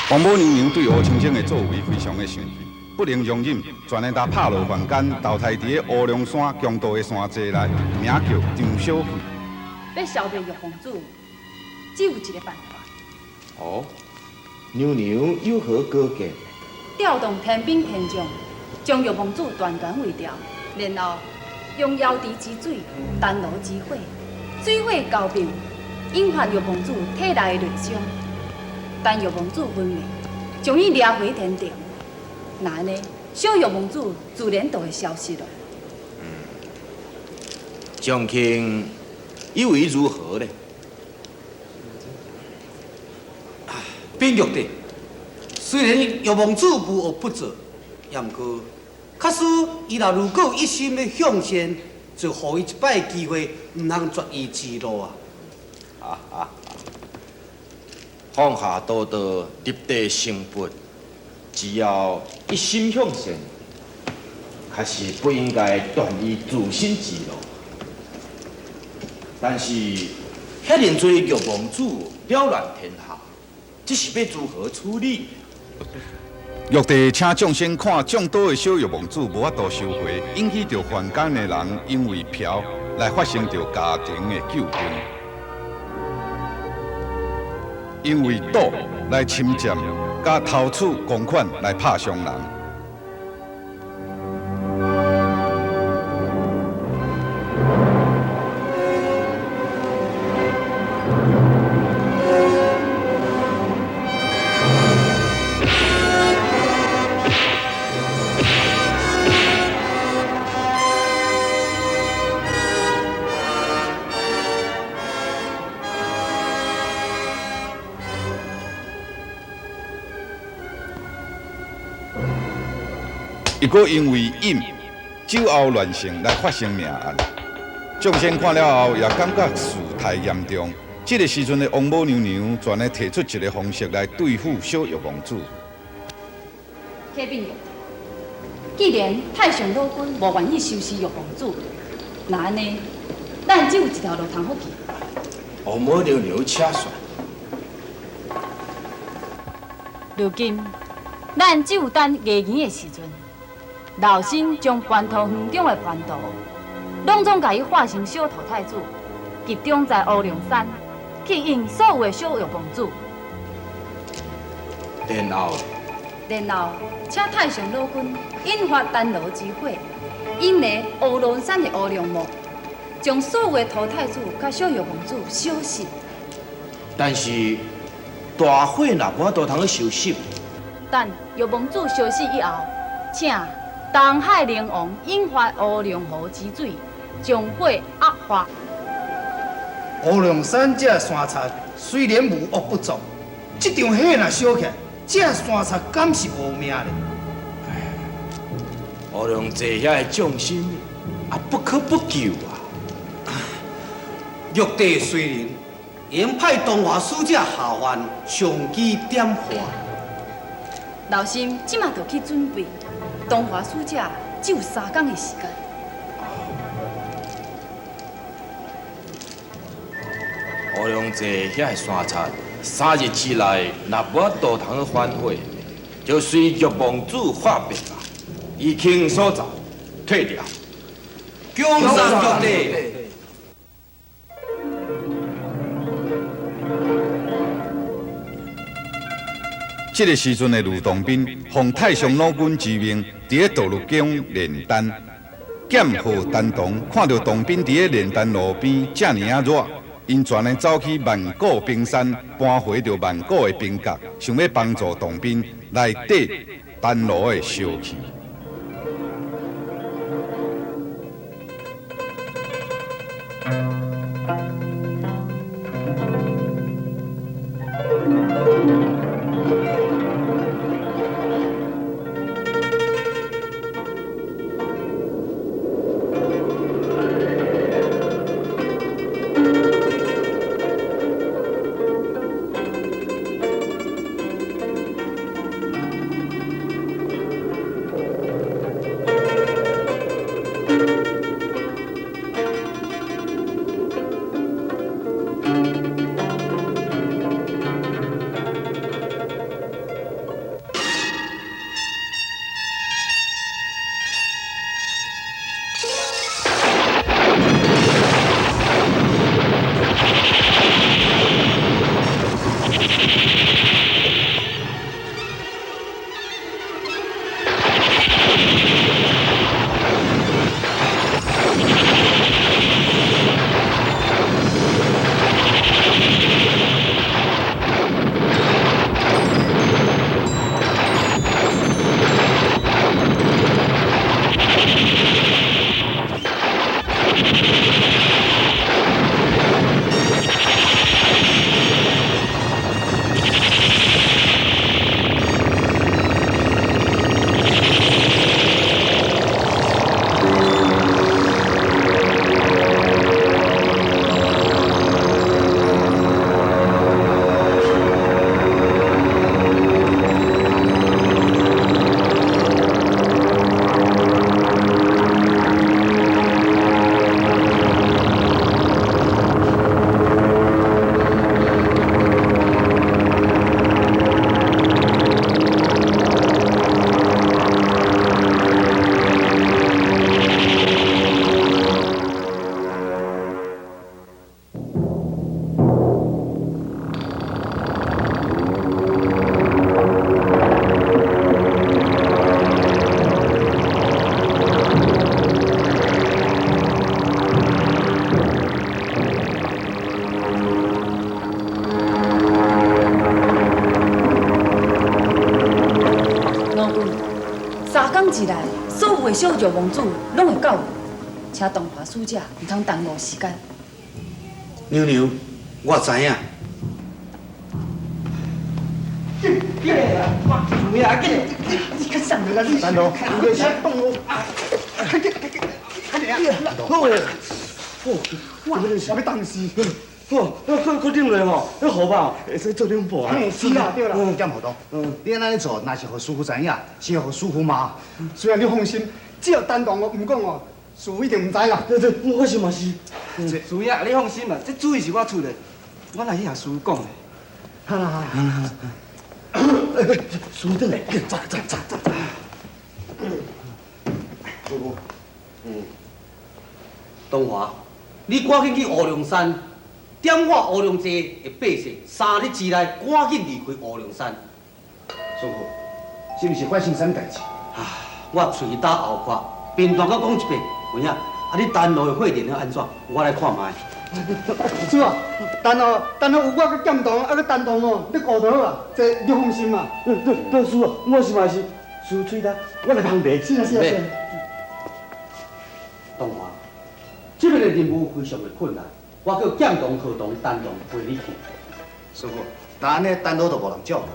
王母娘娘对乌青青的作为非常的生气，不能容忍，全力打拍落凡间，投胎伫个乌龙山强盗的山寨内，名叫张小慧。欲消灭玉公主，只有一个办法。哦，娘娘有何高见？调动天兵天将，将玉公主团团围牢，然后用瑶池之水、丹炉之火、水火交并，引发玉公主体内的内伤。等玉王子昏迷，将伊掠回天庭。若按呢，小玉王子自然就会消失了。嗯，将卿以为如何呢？禀玉帝，虽然玉王子无恶不作，也毋过，假使伊若如果一心欲向善，就予伊一摆机会，毋通绝伊之路啊！哈哈。放下屠刀，立地成佛。只要一心向善，确实不应该断伊自新之路。但是，遐尔济玉王子扰乱天下，这是欲如何处理？玉帝请众仙看众多的小玉王子无法度收回，引起著凡间的人因为嫖来发生著家庭的纠纷。因为赌来侵占，佮偷取公款来拍伤人。又阁因为饮酒后乱性来发生命案，众仙看了后也感觉事态严重。这个时阵的王母娘娘全力提出一个方式来对付小玉王子。启禀玉帝，既然太上老君无愿意收拾玉王子，那按呢，咱只有一条路通好去。王母娘娘，请说。如今，咱只有等月圆的时阵。老身将蟠桃园中的蟠桃，拢总共伊化成小兔太子，集中在乌龙山，吸引所有的小玉王子。然后，然后，请太上老君引发丹炉之火，引来乌龙山的乌龙雾，将所有的兔太子佮小玉王子烧死。但是大火若无法度通去收拾，等玉王子烧死以后，请东海龙王引发乌龙湖之水，将火压化。乌龙山这山贼虽然无恶不作，这场火若烧起来，这山贼敢是无命咧？乌龙坐遐的众生啊，不可不救啊！玉帝虽然会用派东华使者下凡上机点化，老身这马就去准备。东华使者只有三工的时间。乌龙坐遐个山贼，3日之内若无法度通去反悔，就随玉王子话别啦，移情所在，退掉。恭送玉帝。這个时阵的吕洞宾，奉太上老君之命，伫咧道律宫炼丹。剑和丹童看著洞宾伫咧炼丹炉边遮尔仔热，𪜶全的走去万古冰山，搬回著万古的冰角，想欲帮助洞宾来缀丹炉的烧气。老君，三工之内，所有的小玉王子拢会到，请东华使者毋通耽误时间。娘娘，我知影。你较上来啦，你丹童，你先动我。好诶，我要当死。哦，快快顶落吼，彼河吧会使做两半。是啦，对啦。剑河东，你按呢做，若是予师父知影，是予师父骂。虽然你放心，只要丹童哦毋讲哦，师父一定毋知啦。对对，我想嘛是。师兄，你放心啦，这主意是我出的，我来去共师父讲。好啦好啦。师父转来，走走走走。师父，东华，你赶紧去乌龙山，点化乌龙济的百姓，3日之内赶紧离开乌龙山。师父，是毋是发生啥物代志？啊，我喙焦喉渴，便当阁讲一遍。有影，啊你丹炉的火炼了按怎？我来看觅。师父，等哦，等哦，有我佮剑童，啊佮丹童哦，你顾就好啊，这你放心啦。对对，师父，我是嘛是，师父喙焦，我来捧茶。是啊是啊是啊。东华，这个任务非常的困难，我叫剑童、河童、丹童陪你去。师父，那按呢丹炉就无人照顾。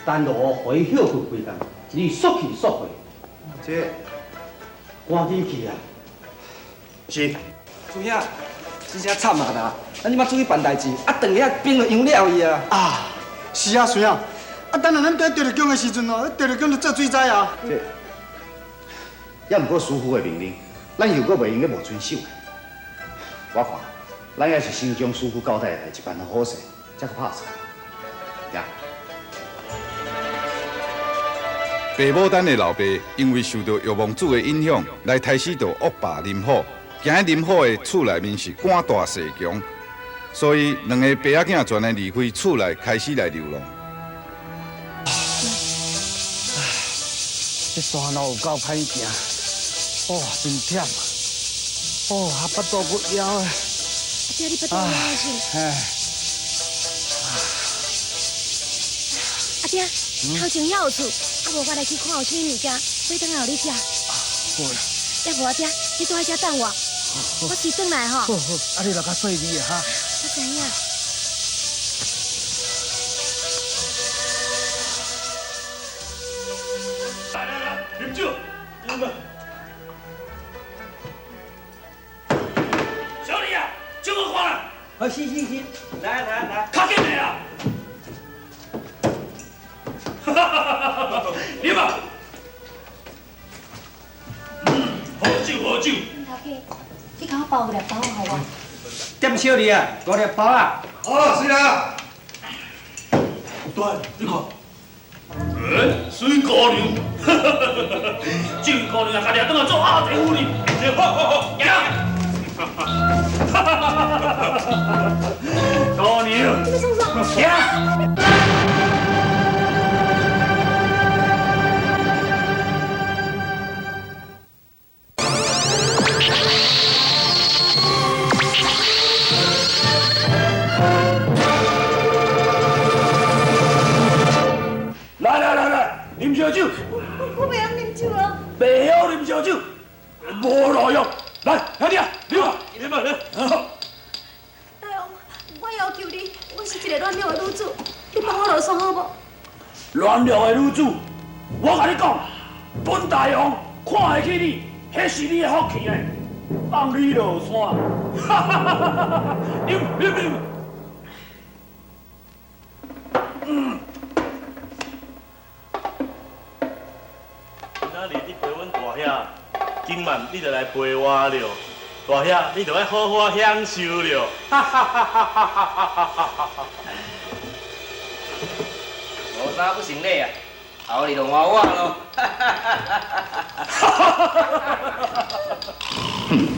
丹炉予伊歇睏几工，你速去速回。这，赶紧去啊！是。师兄，真正惨啊啦！咱这摆出去办代志，啊，转去遐兵就扬了去啊！啊，是啊，是啊。啊，等下咱伫钓鱼宫的时阵哦，钓鱼宫就做水灾啊。这，也毋过师父的命令，咱又阁袂用得无遵守。我看，咱还是先将师父交代的代志办好势，才去拍算。行。白牡丹的老爸因为受到玉王子的影响，来杀死著恶霸林虎。行喺林虎的厝内面是胆大势强，所以两个爸仔囝全来离开厝内，开始来流浪。這山路有夠歹行，哦，真忝，哦，啊，腹肚閣枵的。阿爹，你腹肚枵是？阿爹，頭前遐有厝，啊無我來去看有啥物件，買轉來予你食。好啦。抑無阿爹，你蹛佇遮等我，我隨轉來吼。好好，啊你落較細膩的哈。我知影。來來來，啉酒，飲啊！小李啊，酒我看啦。啊，是是是，來來來，較緊的啦。哈哈哈哈哈！啉啊！好酒好酒。頭家，你共我包五粒包仔予我。點小二啊，五粒包仔。哦，是啦。對，你看，欸，水姑娘，哈哈哈哈！這位姑娘啊，家己轉來做阿姐夫人，好好好，行。哈哈哈哈哈！姑娘，你創啥？行。啉燒酒，我袂曉啉酒啊！袂曉啉燒酒，無路用。來，兄弟啊，啉啊，啉啊，大王，我要求你，我是一個軟弱的女子，你放我落山好無？軟弱的女子，我共你講，本大王看會起你，彼是你的福氣呢，放你落山。哈哈哈哈哈！啉啉啉。嗯。今仔日你陪阮大兄，今晚你就來陪我了。大兄，你就愛好好享受了。哈哈哈哈哈哈！無啥不成禮啊，後日就換我咯。哈哈哈哈哈！哼，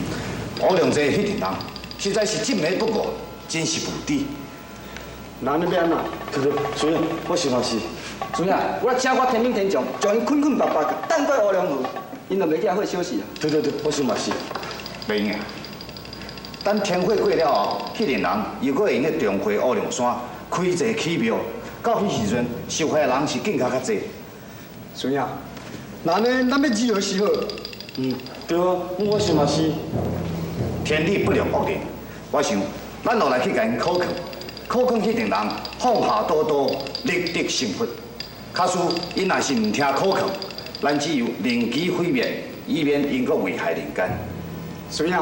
吴良济彼阵人实在是执迷不悟，真是无知。那你欲按怎？对对，主任，我想嘛是。主任，我請我天兵天將，將𪜶捆捆縛縛，等過烏龍河，𪜶就袂記好消息啊。對對對，我想嘛是。袂用的，等天火過了後，彼陣人又閣會用得重回烏龍山，開濟起廟。到彼時陣，受害的人是更加較濟。孫仔，那呢，咱欲如何是好？嗯，對啊，我想嘛是。天理不容惡人，我想咱落來去共𪜶考勸，考勸彼陣人放下屠刀，立地成佛。假使𪜶若是毋聽考勸，咱只有令其毀滅，以免𪜶閣危害人間。孫仔，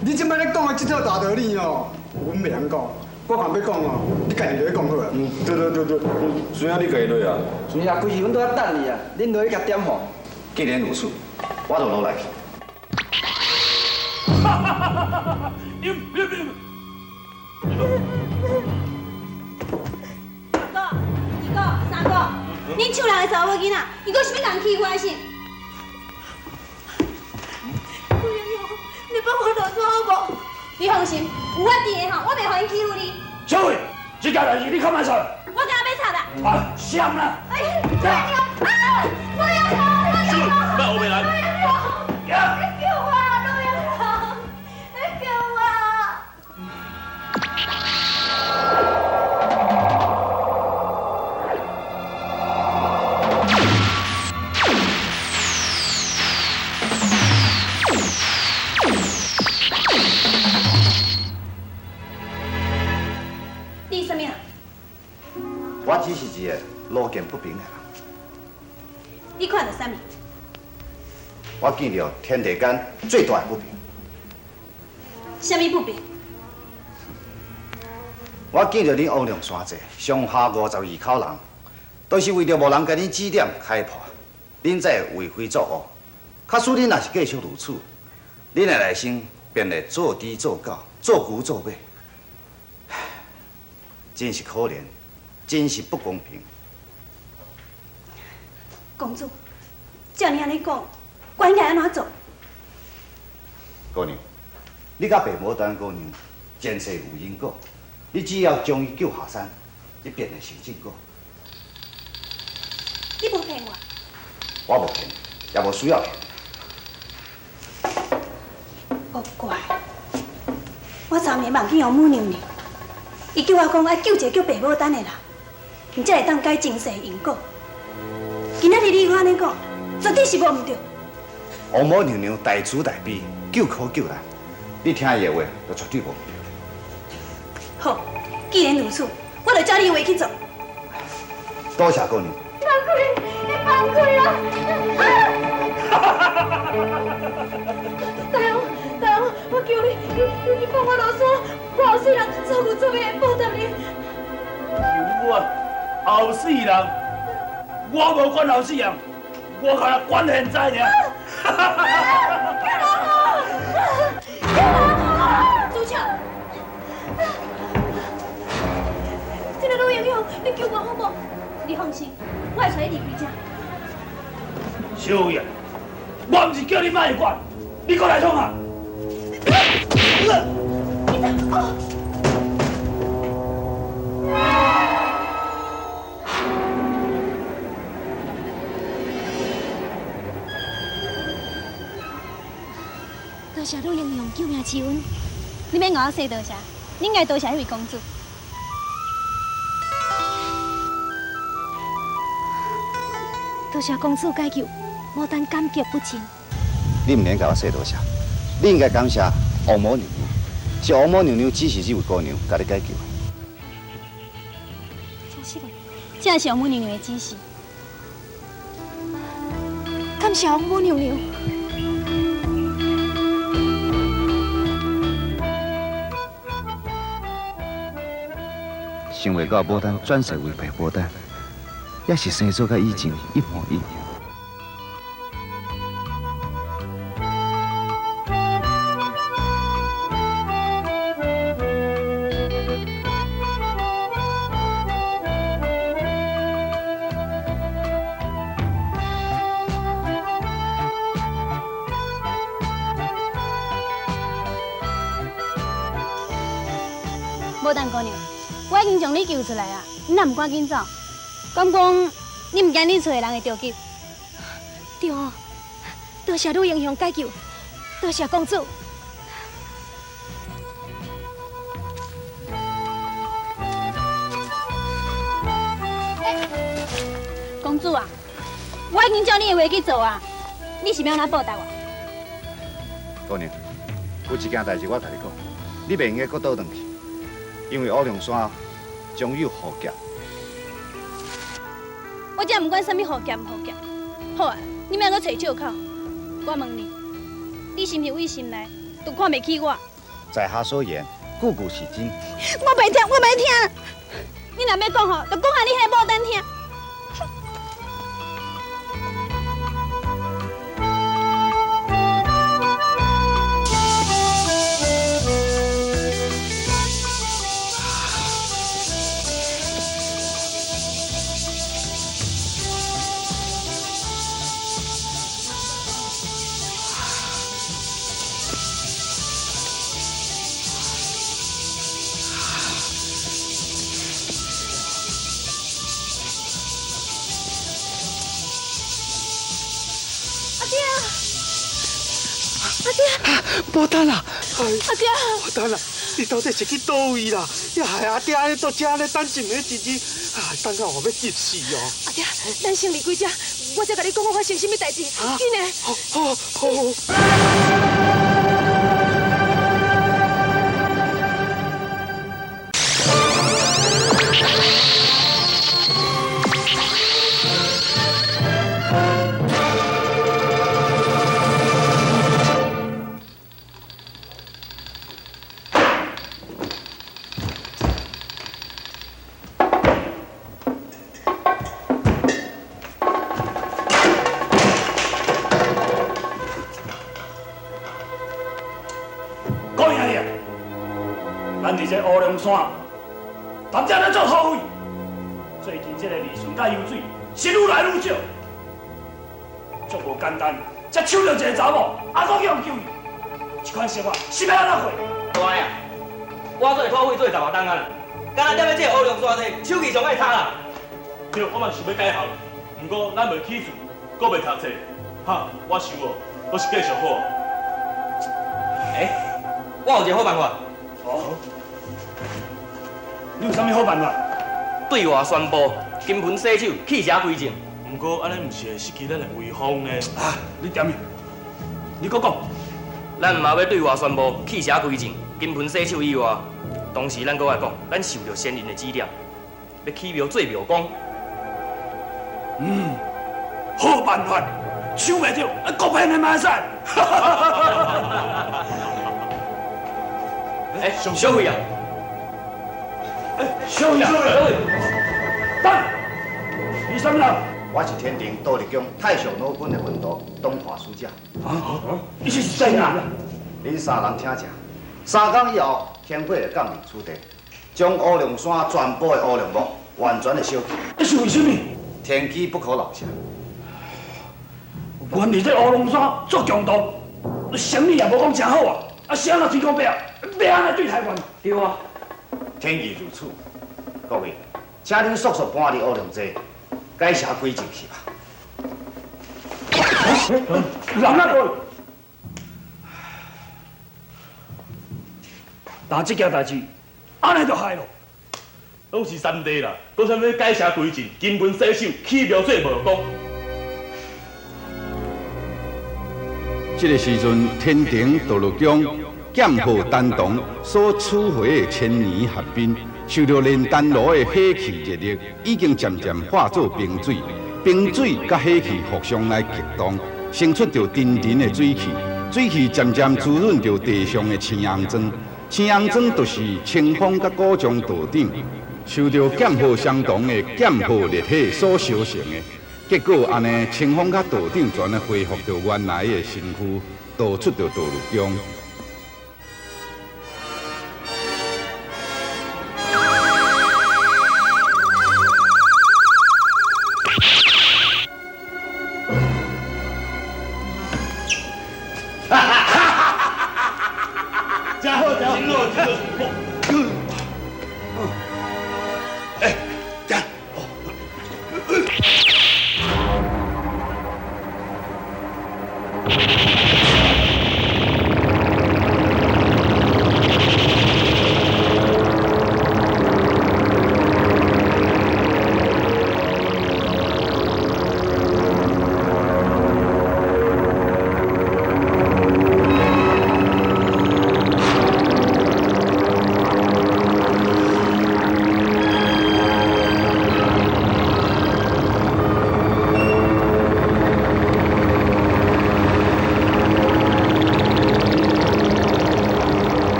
你這擺咧講的這套大道理哦，阮袂曉講。我看欲講哦，你家己落去講好啊。嗯，對對對對，孫仔你家己落啊。孫仔，規時阮都咧等你啊，恁落去共點吼。既然如此，我就落來去。哈哈哈哈哈！啉啉啉。一個、二個、三個，恁搶人的查某囡仔，伊閣想欲共欺負還是？姑娘，你幫我落山好無？你放心，有我佇的吼，我袂予𪜶欺負你。小慧，這件代誌你較莫插。我敢欲插啦。啊，閃啦！哎，啊！我要跑，我要跑！莫黑白來。你救我，老英雄！你救我！你是啥物人？我只是一個路見不平的人。你看著啥物？我見著天地間最大的不平。啥物不平？我見著恁烏龍山寨上下52口人，都是為著無人共恁指點開破，恁才會為非作惡。假使恁若是繼續如此，恁的來生便會做豬做狗，做牛做馬，真是可憐，真是不公平。公主，照你按呢講，我應該按怎做？姑娘，你佮白牡丹姑娘前世有因果，你只要將伊救下山，你便會成正果。你無騙我？我无骗，也无需要骗。无怪，我昨暝梦见王母娘娘，伊叫我讲爱救一个叫白牡丹的人，毋才会当解前世因果。今仔日你阁按呢讲，绝对是无毋对。王母娘娘大慈大悲，救苦救难，你听伊的话，就绝对无毋对。好，既然如此，我就照你的话去做。多谢姑娘。放开！你放开啊！大王，大王，我求你，你放我落山，我后世人做牛做马会报答你。求我后世人，我无管后世人，我干焦管现在尔。救人啊！救人啊！主将，这个女英雄，你救我好无？你放心，我会带你离开这。小爷，我毋是叫你莫管，你阁来创啥？多谢女英雄救命之恩，你免共我说多谢，你应该多谢彼位公主。多谢公主解救，牡丹感激不尽。你毋免共我说多谢，你应该感谢王母娘娘，是王母娘娘指示这位姑娘，共你解救。真是的，正是王母娘娘的指示。感谢王母娘娘。想袂到牡丹转世为白牡丹，也是生做佮以前一模一样。牡丹姑娘，我已经将你救出来啊，你若毋赶紧走，敢讲你毋惊恁厝的人会著急？对哦，多谢女英雄解救，多谢公主。公主啊，我已经照你的话去做啊，你是欲按怎报答我？姑娘，有一件代志我共你讲，你袂用得阁倒转去。因为乌龙山将有护劫。我才毋管啥物护劫毋护劫。好啊，你莫阁揣借口。我问你，你是毋是为心内都看袂起我？在下所言，句句是真。我袂听，我袂听。你若欲讲吼，就讲予你彼个牡丹听。牡丹啊！阿爹，牡丹啊！你到底是去佗位啦？你害阿爹按呢伫遮咧等一暝一日，啊，等到我欲急死哦！阿爹，咱先离开遮，我才共你讲我发生啥物代志。紧的。好，好，好。这乌龙山，踮遮咧做土匪。最近这个利润佮油水是愈来愈少，足无简单，才抢著一个查某，还阁去予救去，这款生活是欲按怎过？大啊，我做土匪做十外冬啊啦，敢若踮咧这个乌龙山底，手艺上爱差啦。对，我嘛想欲改行，毋过咱袂起厝，阁袂读册，哈，我想哦，阁是继续好。欸，我有一个好办法。哦，你有啥物好办法？对外宣布，金盆洗手，弃邪归正。毋过按呢，毋是会失去咱的威风呢？啊，你恬去，你阁讲。咱毋嘛欲对外宣布弃邪归正，金盆洗手以外，同时咱阁爱讲，咱受著仙人的指点，欲起庙做庙公。嗯，好办法，想袂著，啊，阁骗的嘛会使。欸，小慧啊！欸，小慧啊！小慧，等，你啥物人？我是天庭道德宫太上老君的门徒董华使者。啊？你是啥人？恁三人请食。三工以后，天火会降临此地，将乌龙山全部的乌龙木完全的烧去。这是为啥物？天机不可漏泄。原来这乌龙山做强盗，生意也无讲诚好啊！啊，是按怎天公伯啊，欲按怎对台湾？对啊。天意如此，各位，请恁速速搬离乌龙寨，改邪归正去吧。人啊过，但这件代志，按呢就害咯。拢是三弟啦，讲啥物改邪归正、金盆洗手、起庙做庙公。这个时阵，天庭道乐宫剑号丹童所取回的千年寒冰，受到炼丹炉的火气热力，已经渐渐化作冰水。冰水佮火气互相来激动，生出著沉沉的水汽。水汽渐渐滋润著地上的青红砖。青红砖就是清风佮古将道长受著剑号相同的剑号烈火所烧成的。结果按呢，清风佮道长全咧恢复著原来的身躯，逃出著道乐宫。真好，真好，真好。哎，行。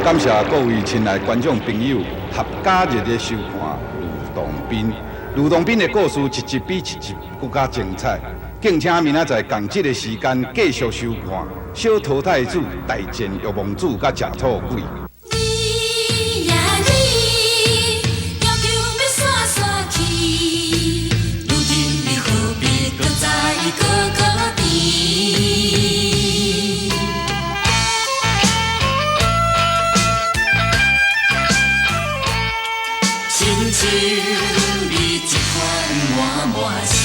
感谢各位亲爱观众朋友合家热烈收看吕洞宾。吕洞宾的故事一集比一集阁较精彩，敬请明仔载仝这个时间继续收看《小桃太子大战欲望子》佮食兔鬼。你呀你，要求欲散散去，如今你何必阁再阁阁甜？亲像你这款满满是。